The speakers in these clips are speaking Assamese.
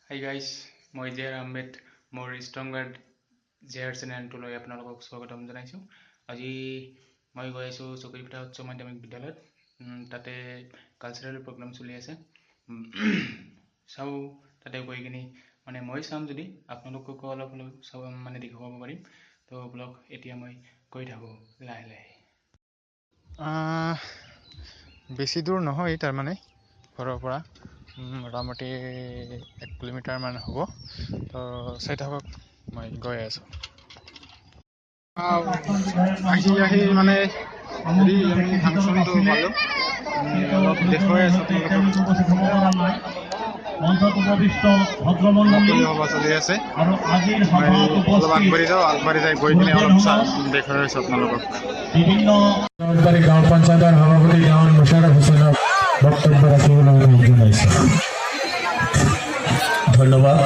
হাই গাইজ, মই জে আৰ আহমেদ, মোৰ ষ্ট্ৰংগাৰ্ড জে আৰ চেনেলটোলৈ আপোনালোকক স্বাগতম জনাইছোঁ। আজি মই গৈ আছোঁ চকৰিপথাৰ উচ্চ মাধ্যমিক বিদ্যালয়ত। তাতে কালচাৰেল প্ৰগ্ৰাম চলি আছে। চাওঁ, তাতে গৈ কিনি মানে মই চাম, যদি আপোনালোককো অলপ অলপ চাব মানে দেখুৱাব পাৰিম। তো বলক, এতিয়া মই গৈ থাকোঁ লাহে লাহে। বেছি দূৰ নহয়, তাৰমানে ঘৰৰ পৰা মোটামুটি 1 কিলোমিটাৰমান হ'ব। তো চাই থাকক, মই গৈ আছোঁ। আহি আহি মানে হেৰি আমি ফাংচনটো পালোঁ। আমি অলপ দেখুৱাই আছোঁ আপোনালোকক। মঞ্চত উপবিষ্ট ভদ্ৰমণ্ডলী মুকলি সভা চলি আছে। আৰু আজিৰ মই সভাত অলপ উপস্থিত আগবাঢ়ি যাওঁ, আগবাঢ়ি যাই গৈ কিনে অলপ দেখুৱাই আছোঁ আপোনালোকক। বিভিন্ন চৰকাৰী গাঁও পঞ্চায়তৰ সভাপতি দেৱান মুশাৰফ হুছেইনক বক্তব্য ৰাখিবলৈ অনুৰোধ জনাইছোঁ। ধন্যবাদ।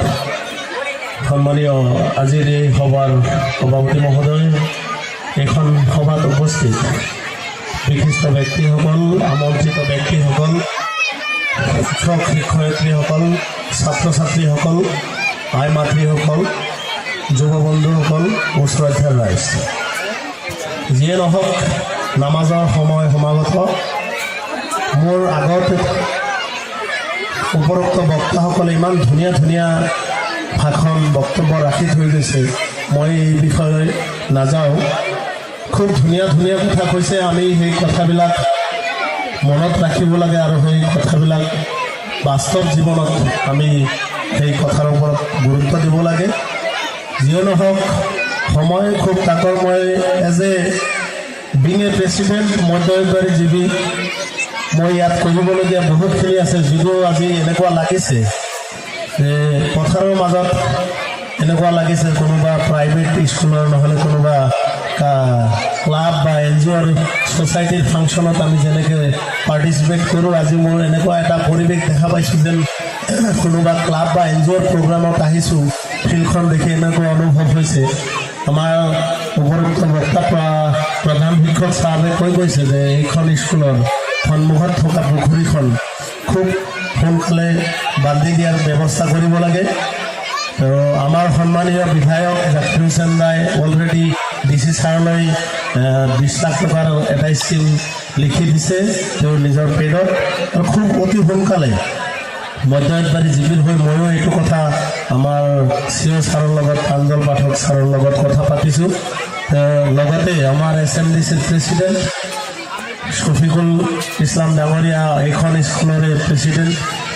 সন্মানীয় আজিৰ এই সভাৰ সভাপতি মহোদয়, এইখন সভাত উপস্থিত বিশিষ্ট ব্যক্তিসকল, আমন্ত্ৰিত ব্যক্তিসকল, শিক্ষক শিক্ষয়িত্ৰীসকল, ছাত্ৰ ছাত্ৰীসকল, আই মাতৃসকল, যুৱ বন্ধুসকল, মোৰ শ্ৰদ্ধাৰ ৰাইজ, যিয়ে নহওক, নামাজৰ সময় সমাগত। মোৰ আগত উপৰোক্ত বক্তাসকলে ইমান ধুনীয়া ধুনীয়া ভাষণ বক্তব্য ৰাখি থৈ গৈছে। মই এই বিষয়ে নাযাওঁ। খুব ধুনীয়া ধুনীয়া কথা কৈছে। আমি সেই কথাবিলাক মনত ৰাখিব লাগে আৰু সেই কথাবিলাক বাস্তৱ জীৱনত আমি সেই কথাৰ ওপৰত গুৰুত্ব দিব লাগে। যিয়ে নহওক, সময় খুব তাকৰ। মই as a being a president মধ্যবাৰী G B, মই ইয়াত কৰিবলগীয়া বহুতখিনি আছে, যদিও আজি এনেকুৱা লাগিছে যে পথাৰৰ মাজত এনেকুৱা লাগিছে কোনোবা প্ৰাইভেট স্কুলৰ, নহ'লে কোনোবা ক্লাব বা এনজিঅ'ৰ ছ'চাইটিৰ ফাংচনত আমি যেনেকৈ পাৰ্টিচিপেট কৰোঁ, আজি মোৰ এনেকুৱা এটা পৰিৱেশ দেখা পাইছোঁ যেন কোনোবা ক্লাব বা এনজিঅ'ৰ প্ৰগ্ৰামত আহিছোঁ। ফিল্ডখন দেখি এনেকুৱা অনুভৱ হৈছে। আমাৰ উপৰোক্ত বক্তা প্ৰধান শিক্ষক ছাৰে কৈ গৈছে যে এইখন স্কুলৰ সন্মুখত থকা পুখুৰীখন খুব সোনকালে বান্ধি দিয়াৰ ব্যৱস্থা কৰিব লাগে। তো আমাৰ সন্মানীয় বিধায়ক জাকিৰ হুছেইন দাই অলৰেডি ডি চি ছাৰলৈ 20 লাখ টকাৰ এটা স্কিম লিখি দিছে তেওঁৰ নিজৰ পেডত আৰু খুব অতি সোনকালে মধ্যবাৰী জিবিৰ হৈ ময়ো এইটো কথা আমাৰ চি অ' ছাৰৰ লগত, প্ৰাঞ্জল পাঠক ছাৰৰ লগত কথা পাতিছোঁ। লগতে আমাৰ এছ এম ডি চিৰ প্ৰেচিডেণ্ট শফিকুল ইছলাম ডাঙৰীয়া এইখন স্কুলৰে প্ৰেচিডেণ্ট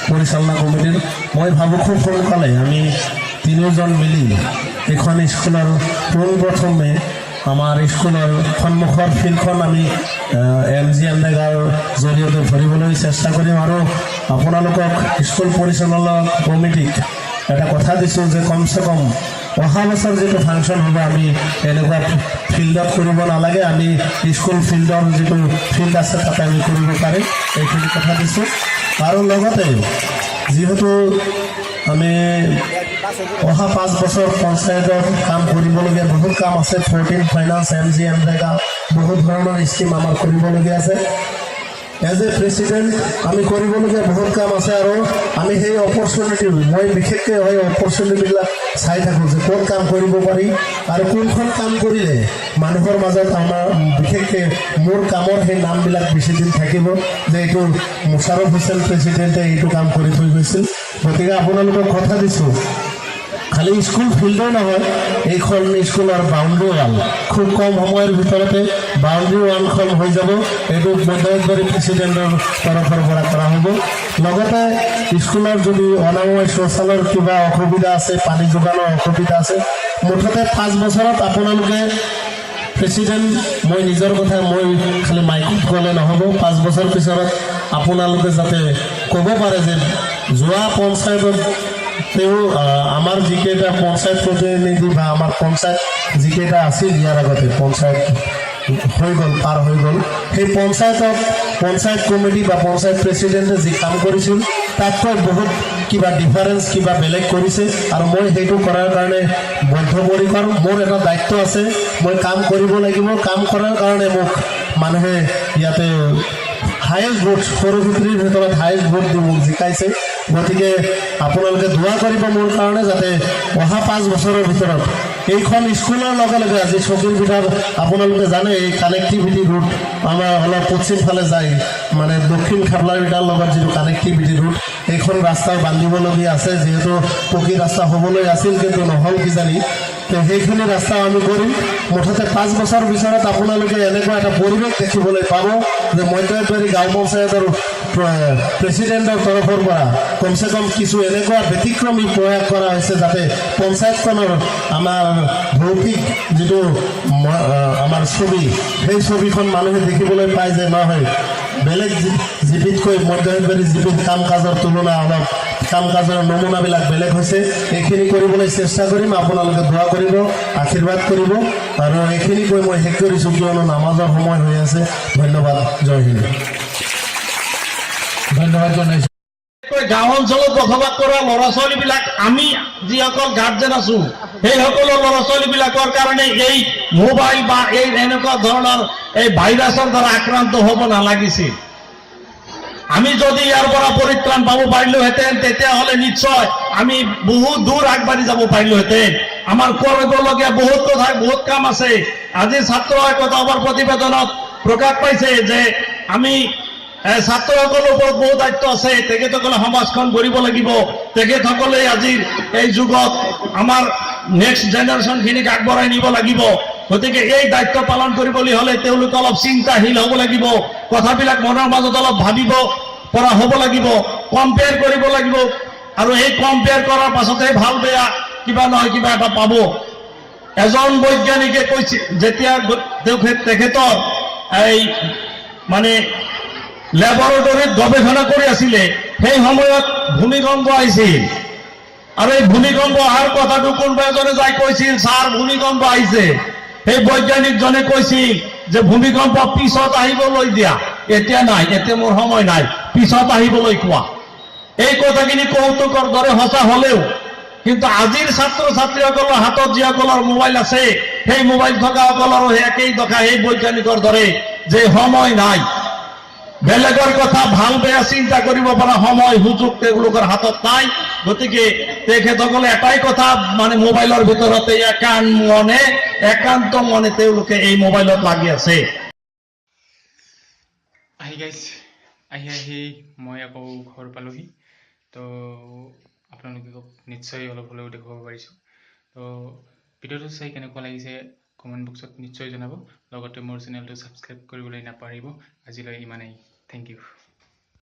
পৰিচালনা কমিটিৰ। মই ভাবোঁ, খুব সোনকালে আমি তিনিওজন মিলি এইখন স্কুলৰ পোনপ্ৰথমে আমাৰ স্কুলৰ সন্মুখৰ ফিল্ডখন আমি এম জি এনৰেগাৰ জৰিয়তে ভৰিবলৈ চেষ্টা কৰিম। আৰু আপোনালোকক, স্কুল পৰিচালনা কমিটিক এটা কথা দিছোঁ যে কমচে কম অহা বছৰ যিটো ফাংচন হ'ব, আমি এনেকুৱা ফিল্ডত কৰিব নালাগে, আমি স্কুল ফিল্ডৰ যিটো ফিল্ড আছে তাতে আমি কৰিব পাৰিম। এইখিনি কথা দিছোঁ। আৰু লগতে যিহেতু আমি অহা 5 বছৰ পঞ্চায়তৰ কাম কৰিবলগীয়া বহুত কাম আছে, 14 ফাইনেন্স, এম জি এনৰেগা, বহুত ধৰণৰ স্কিম আমাৰ কৰিবলগীয়া আছে। এজ এ প্ৰেচিডেণ্ট আমি কৰিবলগীয়া বহুত কাম আছে আৰু আমি সেই অপৰচুনিটি, মই বিশেষকৈ সেই অপৰচুনিটিবিলাক চাই থাকোঁ যে ক'ত কাম কৰিব পাৰি আৰু কোনখন কাম কৰিলে মানুহৰ মাজত আমাৰ, বিশেষকৈ মোৰ কামৰ সেই নামবিলাক বেছিদিন থাকিব যে এইটো মুছাৰফ হুছেইন প্ৰেচিডেণ্টে এইটো কাম কৰি থৈ গৈছিল। গতিকে আপোনালোকক কথা দিছোঁ, খালি স্কুল ফিল্ডেই নহয়, এইখন স্কুলৰ বাউণ্ডৰী ৱাল খুব কম সময়ৰ ভিতৰতে বাউণ্ডৰী ৱালখন হৈ যাব। এইটো মধ্যবাৰী প্ৰেচিডেণ্টৰ তৰফৰ পৰা কৰা হ'ব। লগতে স্কুলৰ যদি অনাময় শৌচালয়ৰ কিবা অসুবিধা আছে, পানী যোগানৰ অসুবিধা আছে, মুঠতে 5 বছৰত আপোনালোকে প্ৰেচিডেণ্ট, মই নিজৰ কথা মই খালি মাইকত ক'লে নহ'ব, 5 বছৰ পিছত আপোনালোকে যাতে ক'ব পাৰে যে যোৱা পঞ্চায়তত তেওঁ আমাৰ যিকেইটা পঞ্চায়ত প্ৰতিনিধি বা আমাৰ পঞ্চায়ত যিকেইটা আছিল, ইয়াৰ আগতে পঞ্চায়ত হৈ গ'ল, পাৰ হৈ গ'ল, সেই পঞ্চায়তত পঞ্চায়ত কমিটি বা পঞ্চায়ত প্ৰেচিডেণ্টে যি কাম কৰিছিল, তাতকৈ বহুত কিবা ডিফাৰেঞ্চ, কিবা বেলেগ কৰিছে আৰু মই সেইটো কৰাৰ কাৰণে বদ্ধপৰিকৰ। মোৰ এটা দায়িত্ব আছে, মই কাম কৰিব লাগিব। কাম কৰাৰ কাৰণে মোক মানুহে ইয়াতে হায়েষ্ট ভোট, সৰুক্ষেত্ৰীৰ ভিতৰত হায়েষ্ট ভোট দি মোক জিকাইছে। গতিকে আপোনালোকে দোৱা কৰিব মোৰ কাৰণে, যাতে অহা 5 বছৰৰ ভিতৰত এইখন স্কুলৰ লগে লগে আজি চকীৰ ভিতৰত আপোনালোকে জানে, এই কানেক্টিভিটি ৰোড আমাৰ অলপ পশ্চিম ফালে যায়, মানে দক্ষিণ খাবলাভিটাৰ লগত যিটো কানেক্টিভিটি ৰোড, এইখন ৰাস্তাও বান্ধিবলগীয়া আছে। যিহেতু পকী ৰাস্তা হ'বলৈ আছিল, কিন্তু নহ'ল কিজানি। তো সেইখিনি ৰাস্তাও আমি কৰিম। মুঠতে 5 বছৰ পিছত আপোনালোকে এনেকুৱা এটা পৰিৱেশ দেখিবলৈ পাব যে মধ্যবাৰী গাঁও পঞ্চায়তৰ প্ৰেচিডেণ্টৰ তৰফৰ পৰা কমচে কম কিছু এনেকুৱা ব্যতিক্ৰমী প্ৰয়াস কৰা হৈছে, যাতে পঞ্চায়তখনৰ আমাৰ ভৌতিক যিটো আমাৰ ছবি, সেই ছবিখন মানুহে দেখিবলৈ পায় যে নহয়, বেলেগ জিপিতকৈ মধ্যবাৰী জিপিৰ কাম কাজৰ তুলনা অলপ কাম কাজৰ নমুনাবিলাক বেলেগ হৈছে। এইখিনি কৰিবলৈ চেষ্টা কৰিম। আপোনালোকে দোৱা কৰিব, আশীৰ্বাদ কৰিব। আৰু এইখিনি কৈ মই শেষ কৰিছোঁ, কিয়নো নামাজৰ সময় হৈ আছে। ধন্যবাদ, জয় হিন্দ। ধন্যবাদ জনাইছোঁ। বিশেষকৈ গাঁও অঞ্চলত বসবাস কৰা ল'ৰা ছোৱালীবিলাক, আমি যিসকল গাৰ্জেন আছো, সেইসকলৰ ল'ৰা ছোৱালীবিলাকৰ কাৰণে এই মোবাইল বা এই এনেকুৱা ধৰণৰ এই ভাইৰাছৰ দ্বাৰা আক্ৰান্ত হ'ব নালাগিছিল। আমি যদি ইয়াৰ পৰা পৰিত্ৰাণ পাব পাৰিলোহেঁতেন, তেতিয়াহ'লে নিশ্চয় আমি বহুত দূৰ আগবাঢ়ি যাব পাৰিলোহেঁতেন। আমাৰ কৰিবলগীয়া বহুত কথা, বহুত কাম আছে। আজি ছাত্ৰ একতা সভাৰ প্ৰতিবেদনত প্ৰকাশ পাইছে যে আমি ছাত্ৰসকলৰ ওপৰত বহুত দায়িত্ব আছে। তেখেতসকলে সমাজখন গঢ়িব লাগিব। তেখেতসকলে আজিৰ এই যুগত আমাৰ নেক্সট জেনেৰেশ্যনখিনিক আগবঢ়াই নিব লাগিব। গতিকে এই দায়িত্ব পালন কৰিবলৈ হ'লে তেওঁলোক অলপ চিন্তাশীল হ'ব লাগিব, কথাবিলাক মনৰ মাজত অলপ ভাবিব পৰা হ'ব লাগিব, কম্পেয়াৰ কৰিব লাগিব আৰু এই কম্পেয়াৰ কৰাৰ পাছতহে ভাল বেয়া কিবা নহয় কিবা এটা পাব। এজন বৈজ্ঞানিকে কৈছিল, যেতিয়া তেখেতৰ এই মানে লেবৰেটৰীত গৱেষণা কৰি আছিলে, সেই সময়ত ভূমিকম্প আহিছিল আৰু এই ভূমিকম্প অহাৰ কথাটো কোনোবা এজনে যাই কৈছিল, "ছাৰ, ভূমিকম্প আহিছে।" সেই বৈজ্ঞানিকজনে কৈছিল যে ভূমিকম্প পিছত আহিবলৈ দিয়া, এতিয়া নাই, এতিয়া মোৰ সময় নাই, পিছত আহিবলৈ কোৱা। এই কথাখিনি কৌতুকৰ দৰে সঁচা হলেও কিন্তু আজিৰ ছাত্ৰ ছাত্ৰীসকলৰ হাতত যিসকলৰ মোবাইল আছে, সেই মোবাইল থকাসকলৰো সেই একেই দশা, সেই বৈজ্ঞানিকৰ দৰে যে সময় নাই। বেলেগৰ কথা ভাল বেয়া চিন্তা কৰিব পৰা সময় সুযোগ তেওঁলোকৰ হাতত নাই। গতিকে তেখেতসকলে এটাই কথা, মানে মোবাইলৰ ভিতৰতে একান্ত মনে তেওঁলোকে এই মোবাইলত লাগি আছে। আহি গাইছ, আহি আহি মই আকৌ ঘৰ পালোহি। তো আপোনালোকক নিশ্চয় অলপ হ'লেও দেখুৱাব পাৰিছোঁ। তো ভিডিঅ'টো চাই কেনেকুৱা লাগিছে কমেণ্ট বক্সত নিশ্চয় জনাব। লগতে মোৰ চেনেলটো ছাবস্ক্ৰাইব কৰিবলৈ নাপাহৰিব। আজিলৈ ইমানেই, thank U.